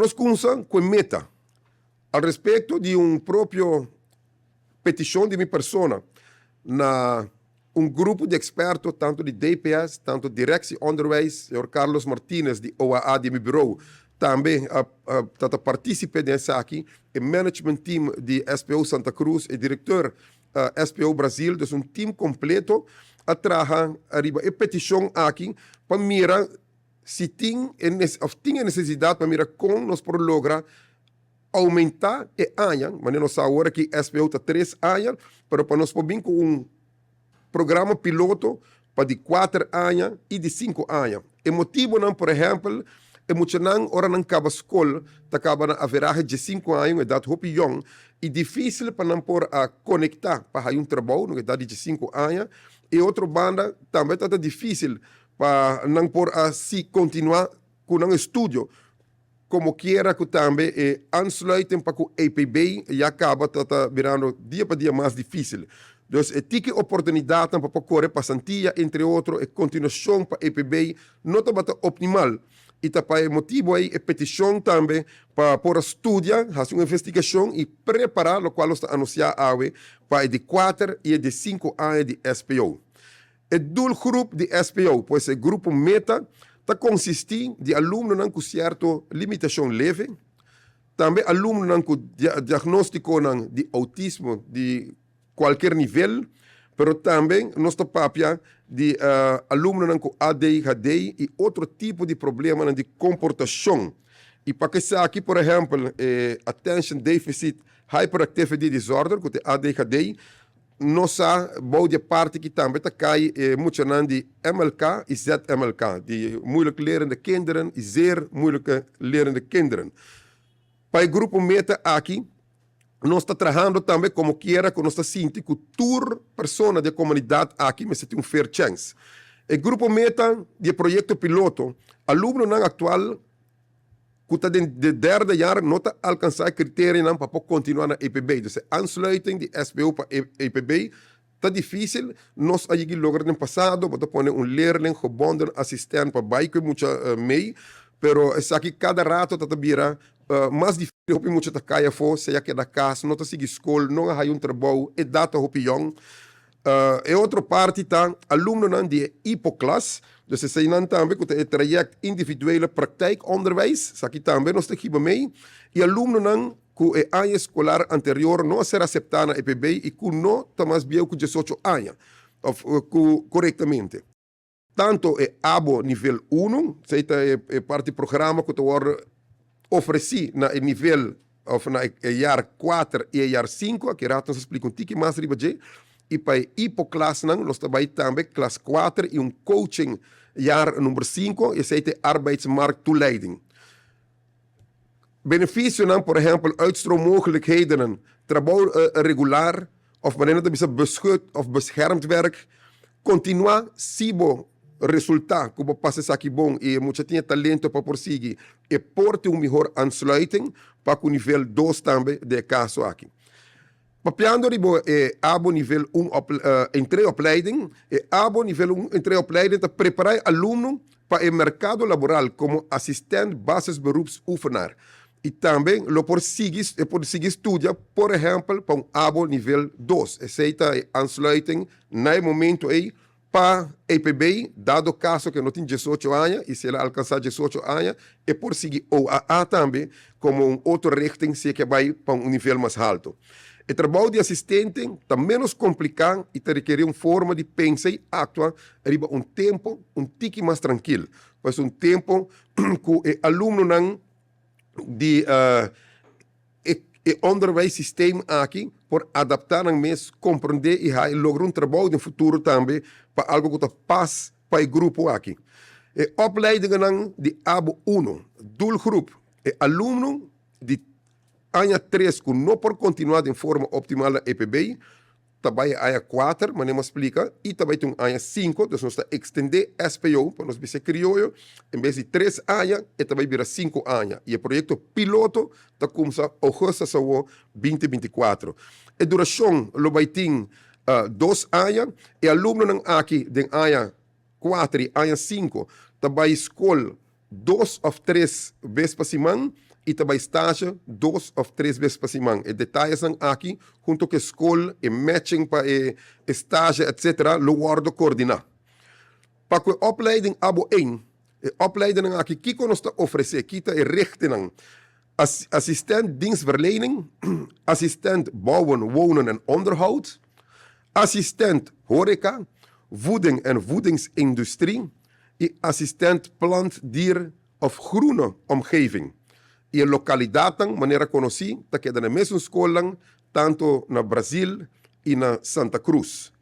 Nos kunsa ku e meta. Al respekto di un propio petishon di mi persona na un grupo di eksperto tantu di DPS, tantu Directie Onderwijs, señor Carlos Martinez di OAA di mi birou tambe a ta ta partisipe den esaki, e management team di SPO Santa Cruz, e direkteur SPO Brazil, dus un team kompleto a traha ariba e petishon aki pa mira si tin e of tin e nesesidat pa mira kon nos por logra oumentá e aña, manera nos sa awor aki SPO ta tres aña, pero pa nos por bin ku un programa piloto pa di kuater aña i di sinku aña. E motibonan, por ehèmpel, e muchanan ora nan kaba skol ta kaba na averahe diesinku aña, un edat hopi yòn, i difísil pa nan por a konektá pa haña un trabou na un edat di diesinku aña. E otro banda tambe ta ta difísil pa nan por a si kontinuá ku nan estudio, komo kiera ku tambe e aansluiting pa ku EPB ya kaba ta ta birando dia pa dia mas difísil. Dus e tiki oportunidatnan pa por kore pasantia, entre otro e kontinuashon pa EPB no tabata optimal i ta pa e motibu ei e petishon tambe pa por a studia, hasi un investigashon i prepará lokual nos ta anunsiá awe pa e di kuater i e di sinku aña di SPO. E doelgroep di SPO, pues e grupo meta, ta konsistí di alumnonan ku sierto limitashon leve, tambe alumnonan ku diagnóstikonan di outismo di kualker nivel, pero tambe nos ta papia di alumnonan ku ADHD i otro tipo di problemanan di komportashon. I pa esaki, por ehèmpel, e Attention Deficit Hyperactivity Disorder, ku ta e ADHD, Nos sa bou di e parti ki tambe ta kai e muchanan di MLK i ZMLK, di moeilijk lerende kinderen i zeer moeilijke lerende kinderen. Pa e grupo meta aki nos ta trahando tambe komo kiera ku nos ta sinti ku tur persona di e komunidat aki mester tin un fair chance. E grupo meta di e proyekto piloto, alumnonan aktual, ku ta den de derde jaar no ta alkansá e kriterianan pa por kontinuá na EPB. Dus e aansluiting di SBO pa EPB ta difísil. Nos a yegi logra den pasado, bo ta pone un leerling gebonden assistent pa bai ku e mucha mei, pero esaki kada rato ta ta bira mas difísil. Hopi mucha ta kai afó, sea keda kas, no ta sigui skol, no a haya un trabou, edat ta hopi yòn. E otro parti ta alumnonan di e IPO-klas, dus eseinan tambe ku ta e trayect individuele praktijkonderwijs, esaki tambe nos ta hiba mei, i alumnonan ku e aña eskolar anterior no a ser aseptá na EPB i ku no ta mas bieu ku diesocho aña, òf ku korektamente. Tanto e abo nivel uno, esei ta e parti programa ku ta wòrdu ofresí na e nivel òf na e jaar kuater i e jaar sinku, aki rato nos a splika un tiki mas riba dje, i pa e ipo klasnan nos ta bai tambe klas kuater i un coaching jaar number sinku, esei ta e arbeidsmarkttoeleiding. Benefisionan, por ehèmpel uitstroommoogelijkhedennan, trabou regular òf manera nan ta bisa beschut òf beschermd werk, kontinuá si bo resultá ku bo pasa esaki bon i e mucha tin e talento pa por sigui e por tin un mihor aansluiting pa ku nivel dos tambe den e kaso aki. Papiando riba e abo nivel un entreeopleiding, e abo nivel un entreeopleiding ta prepará e alumno pa e merkado laboral komo asistent basisberoepsoefenaar i tambe lo por sigui e por sigui studia por ehèmpel pa un abo nivel dos. Esei ta e aansluiting na e momento ei Pa EPB, dado kaso ku e no tin diesocho aña i si el a alkansá diesocho aña, e por sigui OAA tambe komo un otro richting si e ke bai pa un nivel mas haltu. E trabou di asistente ta ménos kompliká i ta rekerí un forma di pensa i aktua riba un tempu un tiki mas trankil, pues un tempu ku e alumnonan di E onderwijssysteem aki por adaptá nan mes, komprondé i haña logra un trabou den futuro tambe pa algu ku ta pas pa e grupo aki. E opleidingennan di abo uno, doelgroep, e alumno di aña tres ku no por kontinuá den forma optimal na EPB, Ta bai e aña kuater, manera mi a splika, i ta bai tin un aña sinku, dus nos ta ekstendé SPO, pa nos bisa e krioyo, en bes di tres aña, e ta bai bira sinku aña. I e proyekto piloto ta kumsa ougùstus awor binti 24. E durashon lo bai tin dos aña. E alumnonan aki den aña kuater i aña sinku ta bai skol dos òf tres bes pa siman. I ta bai stage 2 òf 3 bes pa siman. E detayenan aki, huntu ku skol, e matching pa e stage, etc., lo wòrdu koordiná. Pa ku opleiding ABO 1, e opleiding aki, kiko nos ta ofresé, kiko ta e richting? Assistent dienstverlening, assistent bouwen, wonen en onderhoud, assistent horeca, voeding en voedingsindustrie i assistent plant, dier of groene omgeving. E lokalidatnan, manera konosí, ta keda na mesun skol, tantu na Brazil i na Santa Cruz.